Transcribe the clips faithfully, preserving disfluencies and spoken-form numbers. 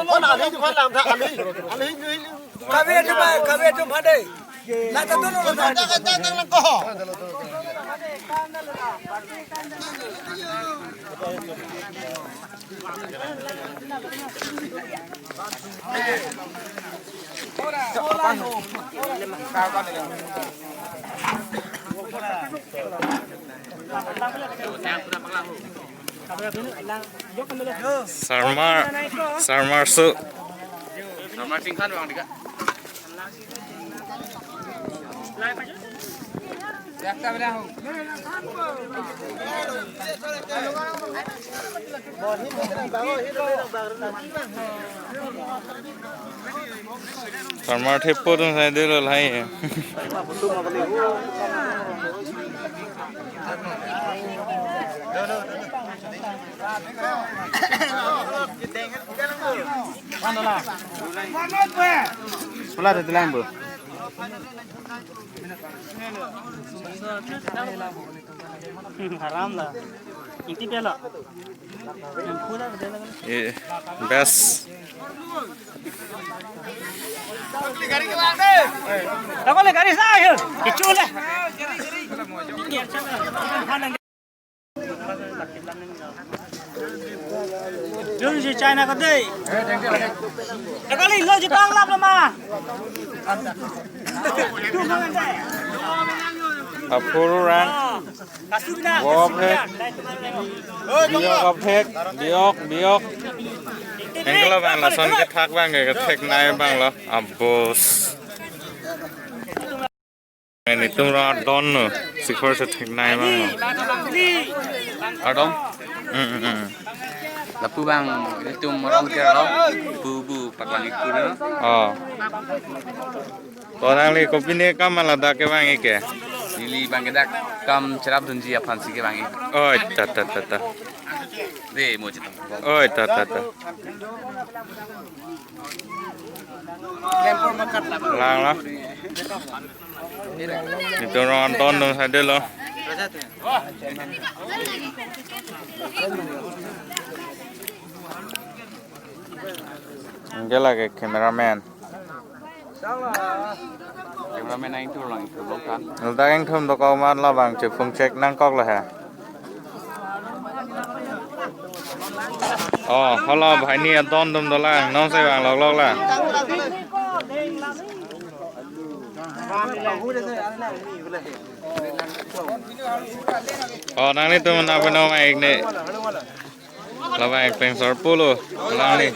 Kon ali tu kan lam tha ali. Ali ni. Kave tu mai, kave tu phadai. La ta tu lo ta. Tang tang tang tang ko. Sarmar, Sarmar su. Sarmar Singh Khan bang dika. Sarmar thepo dun sai dilo lahai. Pula de lang bu. Haram la. Inti pelo. Yang pula de lang. Eh, best. Takole gari sa ayo. Kichule. Jun si China ko dei. Takole lo jitang lap lama. Apuru rang. Kasu bina. Wo phek. Biok aphek. Biok, biok. Engkolo bang lason kethak bang kethek nai bang lo. Abos. Nelitum ra don no. Sikhor se thek nai bang lo. Ardom? Hmm, hmm, hmm. Lapu bang nelitum rong ke lo. Bu bu paklang ikut lo. Oh. To nangli kopine kam ma ladak kevang-ik ke? Neli bang ke dak kam cherap dunji aphan si kevang-ik. Oi, ta, ta, ta, ta. De mo chetam. Oi, ta, ta, ta. Lang lo. Nelitum rong don dun sai dilo. Anke lake cameraman. Cameraman nang itu lang itu long kan. Ladak ingthum dokok amat labang chephung chek nangkok lo he. Oh, hala bhai ni adon dum dolang, nong se bang lok lok la. Oh, nanglitum nang penong aik ne. Labang ekpeng sor pulo, nangli.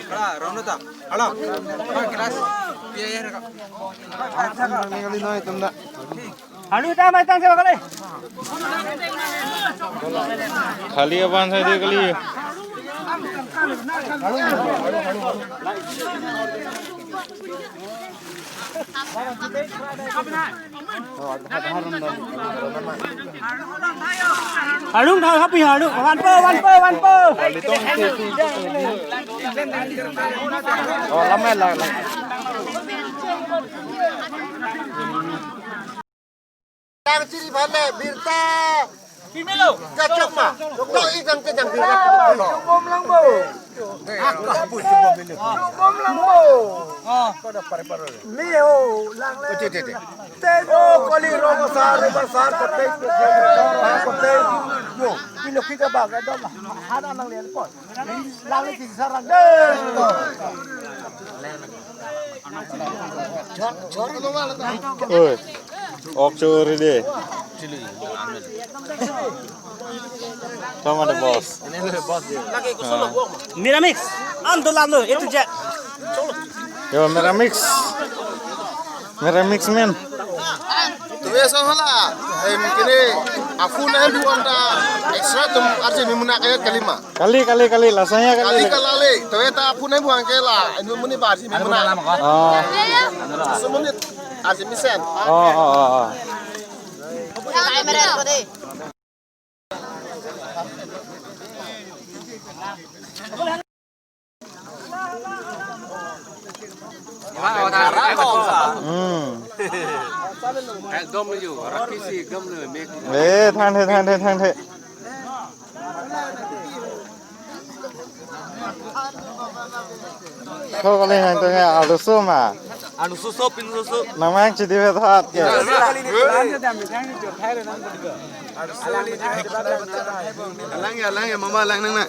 Halo. Halo, ta mai tang se kali. Khali aban sai de kali. Harung thau happy harung. One po, one po, one po. Oh, lama lah. Tang chiri bhale birta. Kimelo. Kachok ma. Dokok ik jang ke jang birta. Bom lang bo. Bom lang bo. Miho lang le. Oke, oke, oke. Te o kali ro basar, basar kote, kote. Yo, pilo kita bag, ada lah. Hana nang lihat pon. Lang le kisi sarang. Oi. Ok chori de. Toma de boss. Meramix. Anto lalo, itu je. Yo, meramix. Meramix men. Tuwe so hala. Em kini afu na buang ta extra tum arje mimuna kaya kalima. Kali, kali, kali, lasanya kali. Kali kalale, tuwe ta apu nai buang ke la, anu muni bar si mimuna. Oh. Sumuni arsi mesen. Oh, oh, oh, oh. Hmm. Ekdom yo, rakisi ekdom le mek. Eh, than the, than the, than the. Ko kali nang tanya alusu ma. Alusu so, pinlusu. Namang chidi bethat ke. Alang ya, alang ya, mama alang nang na.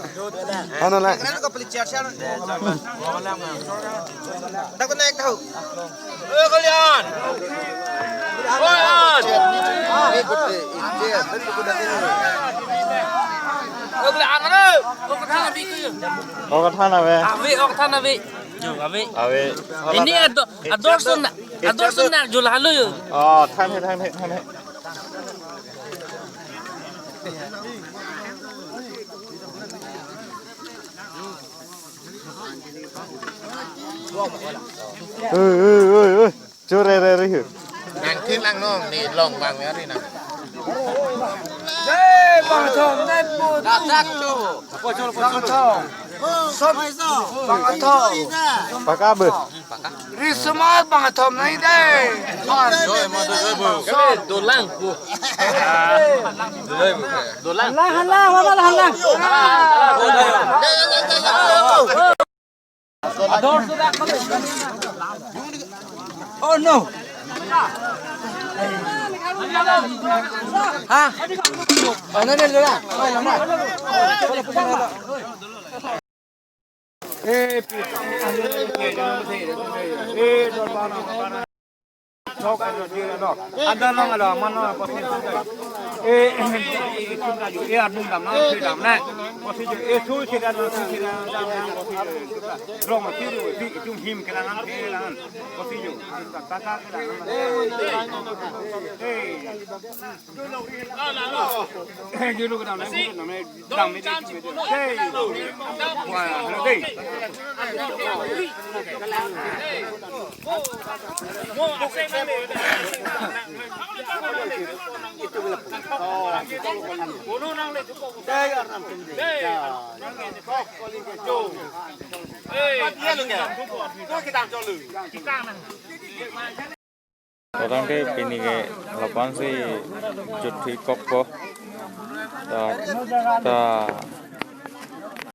Ano lang. Kenapa kau pelit ciar-ciar? Takut naik tahu. Eh, kalian. Kalian. Oh, kalian mana? Oh, kalian apa itu? Oh, kalian apa? Ave, oh, kalian ave. Jo, ave. Ave. Ini ado, ador sun, ador sun na jul halu yo. Oh, than he, than he, than he. Oi, oi, oi, oi. Chore re re hu. Nang thin lang nong, ni long bang ya ri nang. Hei, bang thom, nai pu. Dadak chu. Bang thom. Som, bang thom. Paka be. Risumar bang thom nai dei. Dolang pu. Dolang. Hala, hala, hala, hala. Oh no. Ha? Ano na lula? Ay, lama. Eh, pi-, eh, dorbar na. Chok, eh, di, no. Anda lang ala, mana, pasti. Eh, eh, eh, adung dam na, si dam na. Pasti jo, eh, su si dam na, su si dam na, pasti jo. Rong, si, si, itum him kelangan, kelangan. Pasti jo. Tata kelangan. Eh. Eh, julu ke dam na, dam na. Orang ke pini ke lapan si juthi kokpo. Ta, ta